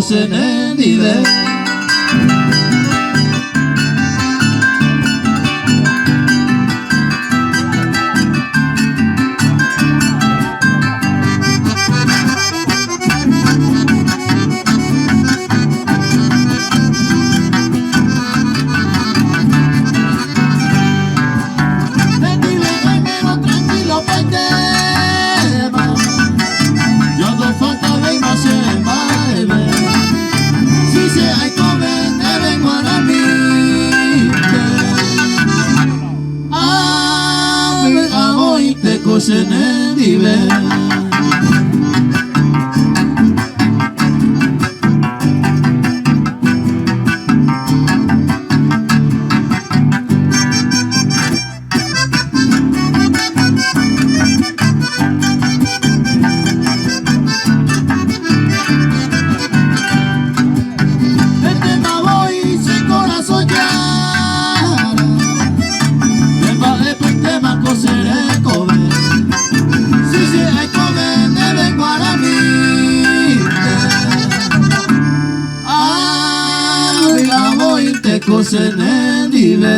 che nendive. Nendive oimérõ tranquilo paitéma, yo ndofaltavéima che mba'eve. Si che aikove ndéve g̃uarãmínte, avy'a voínte ko che nendive. Ndéntema voi che korasõ jára, ne mba'epaitéma ko che rekove, si che aikove ndéve g̃uarãmínte, avy'a voínte ko che nendive.